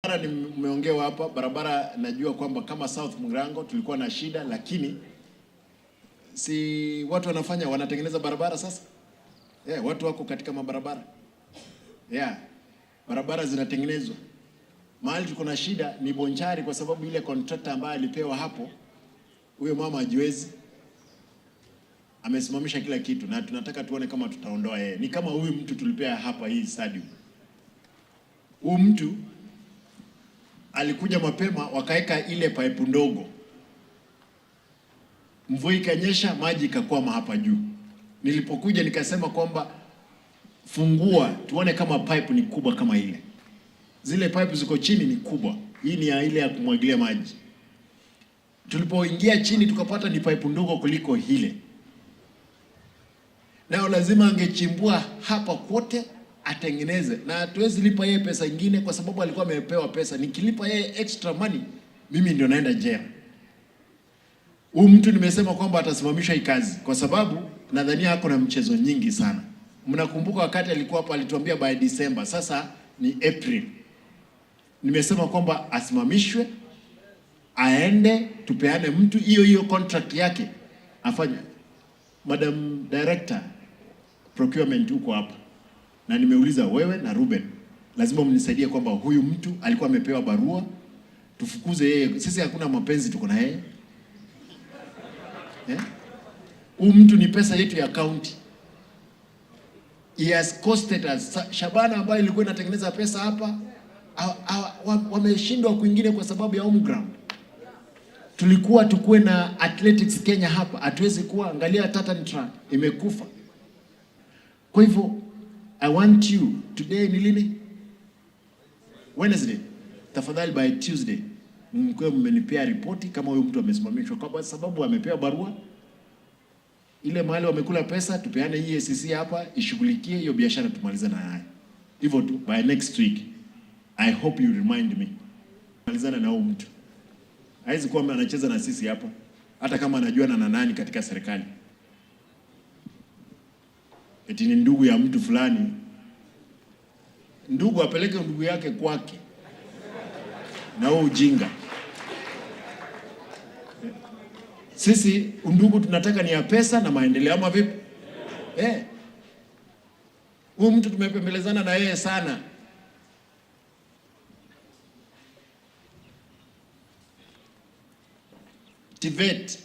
Barabara nimeongewa hapa, barabara najua kwamba kama South Mgirango tulikuwa na shida, lakini si watu wanafanya wanatengeneza barabara sasa. Yeah, watu wako katika mabarabara. Yeah, barabara zinatengenezwa. Mahali tuko na shida ni Bonchari, kwa sababu ile contractor ambaye alipewa hapo, huyo mama hajiwezi, amesimamisha kila kitu, na tunataka tuone kama tutaondoa yeye. Ni kama huyu mtu tulipea hapa hii stadium, huyu mtu alikuja mapema, wakaweka ile pipe ndogo, mvua ikanyesha, maji ikakwama hapa juu. Nilipokuja nikasema kwamba fungua tuone kama pipe ni kubwa kama ile. Zile pipe ziko chini ni kubwa, hii ni ya ile ya kumwagilia maji. Tulipoingia chini tukapata ni pipe ndogo kuliko ile, nayo lazima angechimbua hapa kwote atengeneze, na hatuwezi lipa yeye pesa ingine kwa sababu alikuwa amepewa pesa. Nikilipa yeye extra money, mimi ndio naenda jela. Huyu mtu nimesema kwamba atasimamishwa hii kazi kwa sababu nadhania ako na mchezo nyingi sana. Mnakumbuka wakati alikuwa hapa alituambia by December, sasa ni April. Nimesema kwamba asimamishwe aende, tupeane mtu hiyo hiyo contract yake afanye. Madam Director procurement huko hapa, na nimeuliza wewe na Ruben, lazima mnisaidie kwamba huyu mtu alikuwa amepewa barua, tufukuze yeye. Sisi hakuna mapenzi tuko na yeye, eh? Huyu mtu ni pesa yetu ya county. He has costed us. Shabana ambayo ilikuwa inatengeneza pesa hapa wameshindwa kwingine kwa sababu ya home ground. Tulikuwa tukuwe na Athletics Kenya hapa, hatuwezi kuwa. Angalia Tartan Track imekufa. Kwa hivyo I want you today, ni lini? Wednesday. Tafadhali by Tuesday mkuwe mmenipea ripoti kama huyu mtu amesimamishwa, kwa sababu amepewa barua ile mahali wamekula pesa, tupeane EACC hapa ishughulikie hiyo biashara, tumalize na haya hivyo tu. By next week I hope you remind me, malizana na huyu mtu. Haizi kuwa anacheza na sisi hapa, hata kama anajua na nani katika serikali, eti ni ndugu ya mtu fulani. Ndugu apeleke ndugu yake kwake na huo ujinga. Sisi undugu tunataka ni ya pesa na maendeleo, ama vipi? Eh, huyu mtu tumepembelezana na yeye sana. TVET